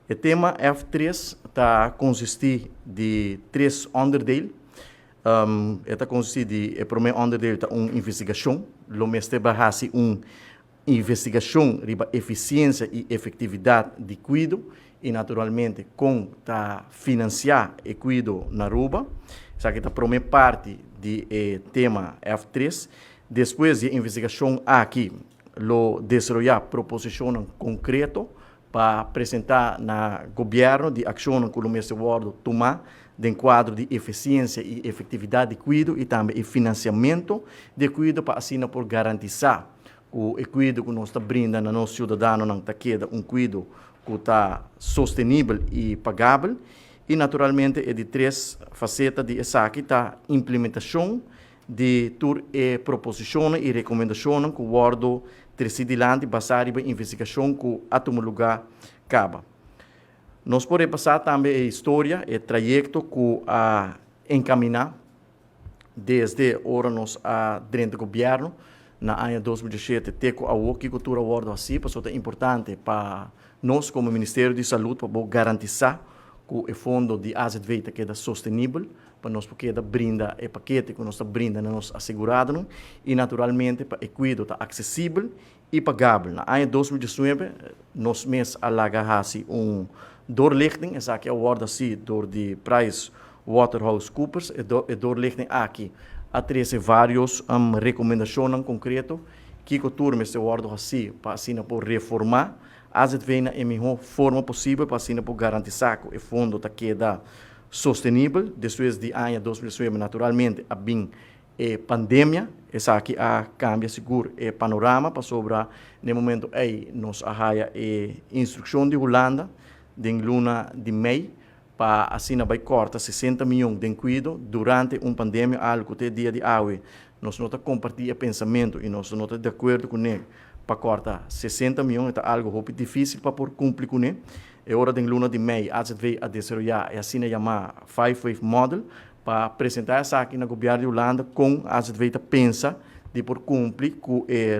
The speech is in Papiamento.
E tema F3 ta konsistí di tres onderdeel. E ta konsistí di e promé onderdeel ta un investigashon. Lo mester hasi un investigashon riba efisiensia i efektividat di kuido i naturalmente kon ta finansiá e kuido na Aruba. Esaki ta promé parti di e tema F3. Despues di e investigashon aki lo desaroyá proposishonnan konkreto pa presentá na gobièrnu di akshonnan ku lo mester wòrdu tumá den kuadro di efisiensia i efektividat di kuido i tambe e finansiamentu di e kuido pa asina por garantisá ku e kuido ku nos ta brinda na nos siudadanonan ta keda un kuido ku ta sostenibel i pagabel. I naturalmente e di tres faseta di esaki ta implementashon di tur e proposishonnan i rekomendashonnan ku wòrdu tresí dilanti basá riba investigashon ku a tuma lugá kaba. Nos por repasá tambe e historia, e trayekto ku a enkaminá desde ora nos a drenta gobièrnu na aña 2017 te ku awor, kiko tur a wòrdu hasí, pasobra ta importante pa nos komo Ministerio di Salud pa bo garantisá ku e fondo di AZV ta keda sostenibel, pa nos por keda brinda e pakete ku nos ta brinda na nos aseguradonan i naturalmente pa e kuido ta aksesibel i pagabel. Na aña 2019 nos mes a laga hasi un doorlichting, esaki a wòrdu hasí dor di Price Waterhouse Coopers. E doorlichting aki a trese vários rekomendashonnan konkreto kiko tur mester wòrdu hasí pa asina por reformá AZV na e mihó forma posibel pa asina por garantisá ku e fondo ta keda sostenibel. Despues di aña 2019 naturalmente a bin e pandemia, esaki a kambia sigur e panorama pasobra na e momento ei nos a haya e instrukshon di Hulanda den luna di mei pa asina bai kòrta 60 mion den kuido durante un pandemia, algu ku te dia di awe nos no ta kompartí e pensamentu i nos no ta di akuerdo kuné pa kòrta 60 mion, e ta algu hopi difísil pa por kumpli kuné. E ora den luna di mei AZV a desaroyá e asina yamá Five Wave Model pa presentá esaki na gobièrnu di Hulanda kon AZV ta pensa di por kumpli ku e.